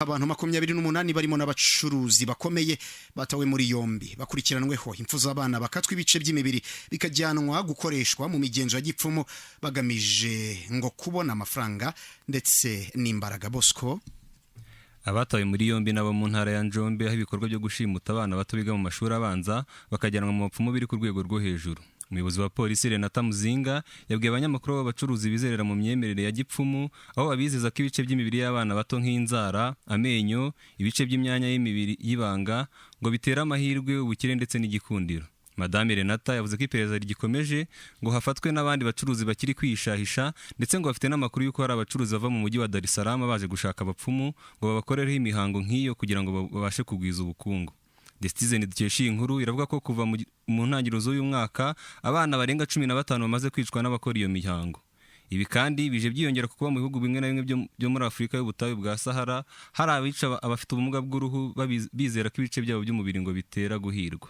Abantu 28 barimo n'abacuruzi bakomeye batawe muri yombi, bakurikiranweho impfu z'abana bakatwa ibice by'imibiri bikajyanwa gukoreshwa mu migenzo ya gipfumu, bagamije ngo kubona amafaranga ndetse n'imbaraga. Bosco. Abatawe muri yombi nabo mu ntara ya Njombe, aho ibikorwa byo gushimuta abana bato biga mu mashuri abanza bakajyanwa mu bapfumu biri ku rwego rwo hejuru. Umuyobozi wa polisi, Renata Muzinga, yabwiye abanyamakuru b'abacuruzi bizerera mu myemerere ya gipfumu, aho babizeza ko ibice by'imibiri y'abana bato nk'inzara, amenyo, ibice by'imyanya y'imibiri y'ibanga ngo bitera amahirwe, ubukire ndetse n'igikundiro. Madame Renata yavuze ko iperereza rigikomeje ngo hafatwe n'abandi bacuruzi bakiri kwihishahisha, ndetse ngo bafite n'amakuru y'uko hari abacuruzi bava mu mujyi wa Dar es Salaam baje gushaka abapfumu ngo babakorereho imihango nk'iyo kugira ngo babashe kugwiza ubukungu. The Citizen dukesha iyi nkuru iravuga ko kuva mu ntangiriro z'uyu mwaka abana barenga 15 bamaze kwicwa n'abakora iyo mihango. Ibi kandi bije byiyongera kuba mu bihugu bimwe na bimwe byo muri Afurika y'ubutayu bwa Sahara hari abica abafite ubumuga bw'uruhu, bizera ko ibice byabo by'umubiri ngo bitera guhirwa.